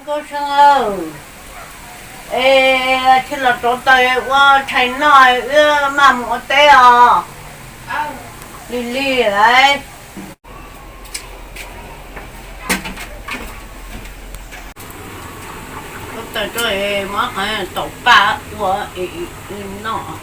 Tub Seej, es tsis los rauv taws ua tshais noj, wb maj mus ua teb os. Lig lig lawm. Rauv taws rau es muab qhov taum paj ua es noj.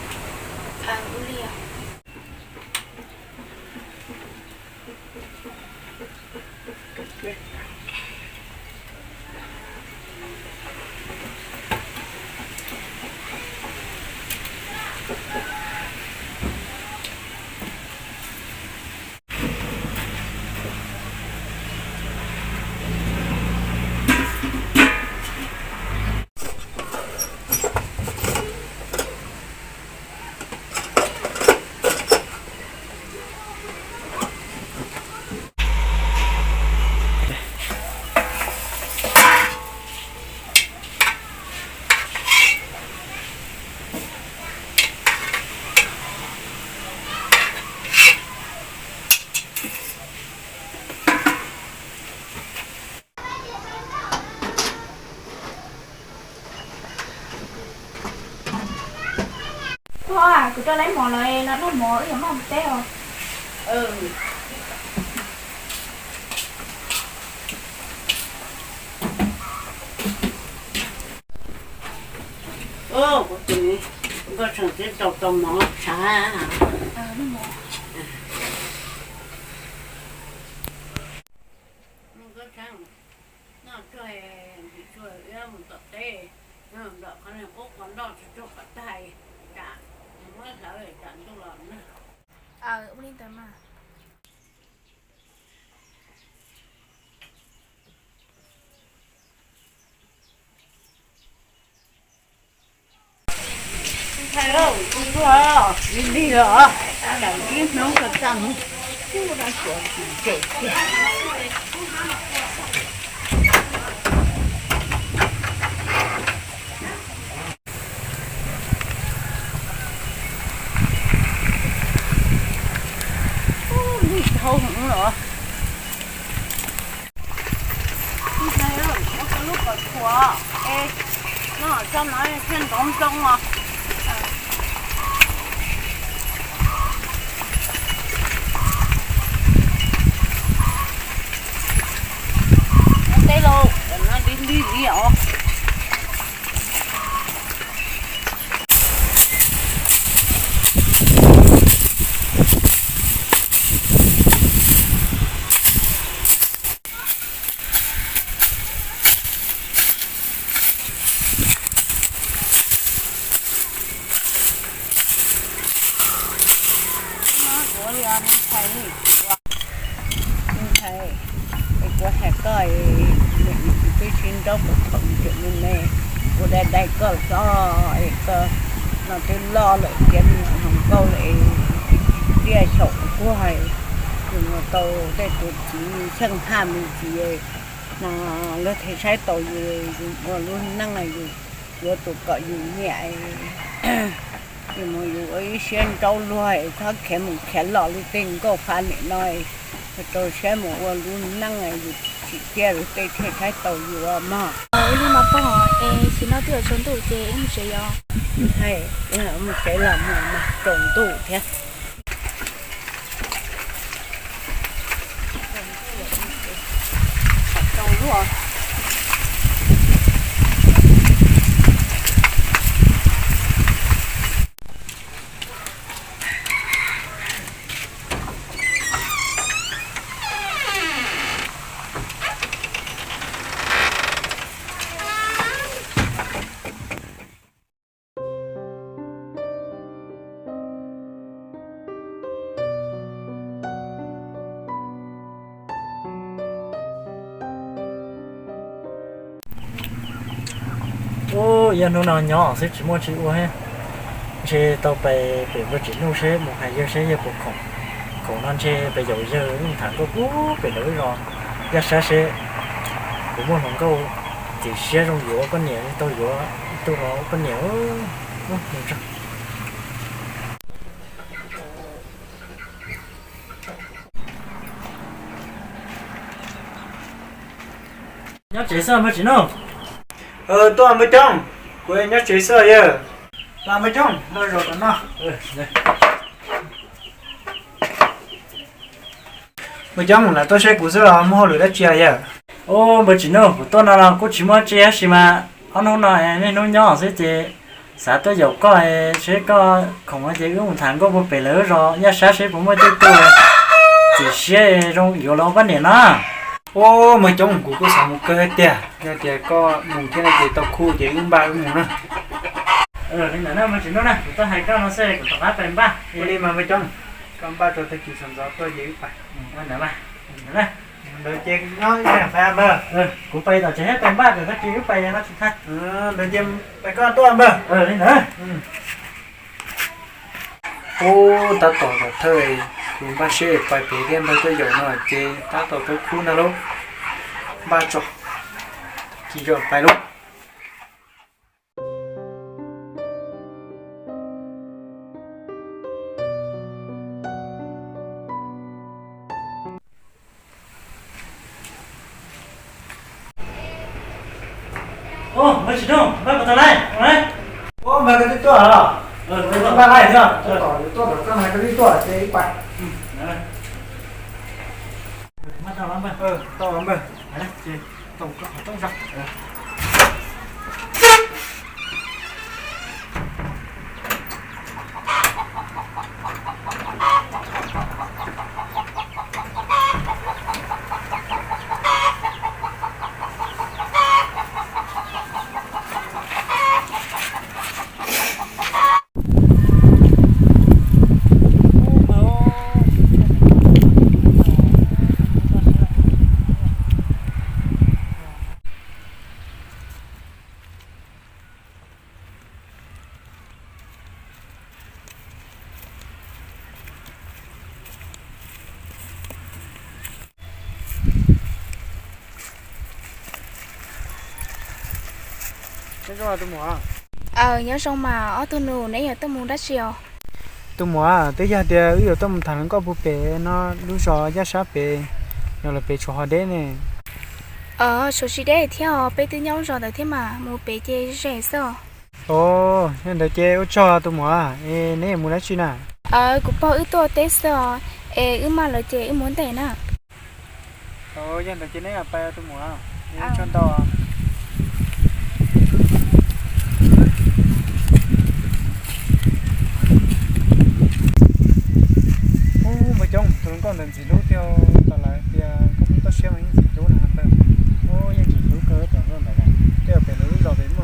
Pog, kuv rau lawv mov lawm, los noj mov wb yuav maj mus teb os. Kuv tus nkauj Tsheej twb rau tau mov tshav. Nkauj Tsheej, noj tsuag, ntsis tsuag wb mus tom teb, nram qhov niag qub qhov nroj tsuag tsuag kom tag, tsam muab hlawv tsam ntuj los nag. Ua li ntawd mas. Ntshai, lig lig os, ib hnub ko tag mus. Lig dhau heev los. Ntshai, muab koj lub qos txhuam es noj tso no thiaj ntov ntoo os. Ua teb lauj, no lig lig li os. Ntshai, es kuv hais koj, twb sib nraub puag thaum ntawd me me, kuv dai dai koj xwb es koj no twb loj lawm tiag, hluas nkauj lawm, tiaj xyaum tuag, yus mus tau tej tus txiv xyeej haj me ntsis no, luag thiaj saib taus yus, yus ua lub neej yus yuav tus kom yus nyiam. Yus mus yus ua ib siab nraub luag, txhob khiav mus khiav los li tej nkauj fa nim no, rau siab mus ua lub neej, yus tsim txiaj lub teb thiaj saib taus yus mog. Ib lub no pog, es sim no twb yuav tsaus ntuj ces wb mus tsev yos. Mus tsev los mus mas tsaus ntuj thiab. Ub, yog hnub no nyob xwb tsis muaj tsis ua thiab. Ntshe tau pem pem Npawg Tsim Nuj seb mus hais yawg seb yawg puas khoom. Khoom no ntshe pem yaum yawg tham nkauj pub pem lawv zos. Yog saib seb puas muaj hluas nkauj txim siab zoo yuav poj niam li tau yuav ib tug los poj niam. Nyob tsev xwb Npawg Tsim Nuj? Tuaj Npawg Coob, kuv nyob tsev xwb yawg. Los Npawg Coob, los zaum tom no. Npawg Coob, lam tuaj saib kuv xwb los muaj hauj lwm dab tsi yawg? Ub, Npawg Tsim Nuj, kuv tuaj no los kuj tsis muaj dab tsi tab sis mas ob hnub no niaj hnub nyob xwb ces xav tuaj yaum koj seb koj khoom no ces wb mus tham nkauj puag pem lawv zos Yaj Sab seb puas muaj tej tug txim siab zoo yuav los ua poj niam no. Ub, Npawg Coob, kuv kuj xav mus kawg tiag, yog tias koj mus thiab no ces tau khub ces wb npaj wb mus na. Li ntawd na Npawg Tsim Nuj na, kuv tuaj hais koj no xwb kuv rov qab pais npaj. Ua li mas Npawg Coob, koj npaj rau tag kis sawv ntxov tuaj ces wb pais. Ntawd ces nyob ib pliag pais npawg. Kuv pais tom tsev thiab pais npaj kom tag kis wb pais no tsis tag. Ntawd ces pais koj tuaj npawg. Li ntawd. Ub, tab tom tom thawj kuv npaj siab pais pem thiab npawg tuaj yaum no ces tab tom tau khub ntag lauj. Npaj tso, tsis txhob pais lauj. Ub, Npawg Tsim Nuj, npaj puas tau lawm? Ub, npawg, koj twb tuaj los? Npaj lawm thiab, tuaj tom, tuaj tom koj mas koj twb tuaj ces wb pais. Tau npawg. Aws, nyob zoo mas ob tug nus, neb yuav tuaj mus dab tsi os? Tus muam, twb yog tias wb yuav tuaj mus tham hluas nkauj puag pem no, lub zos Yaj Sab pem, no los pem tshuav ho deb ne. Aws, tshuav tsis deb thiab os, peb twb nyob lub zos ntawd thiab mas, mus pem ces ze xwb os. Os, yog ntawd ces ua tsaug tus muam, es neb yuav mus dab tsi na? Aws, kuv pog wb tuaj teb xwb os, es wb maj lawm ces wb mus ntev na. Yog ntawd ces neb pais tus muam, ua tsaug ntau. Ub, Npawg Coob, tus hluas nkauj ntawd ntxim hlub tiag, tas lawv tias nkauj Hmoob toj siab mas yeej ntxim hlub na npawg. Ub, yeej ntxim hlub kawg tus hluas nkauj ntawd, tej zaum pem lawv lub zos pem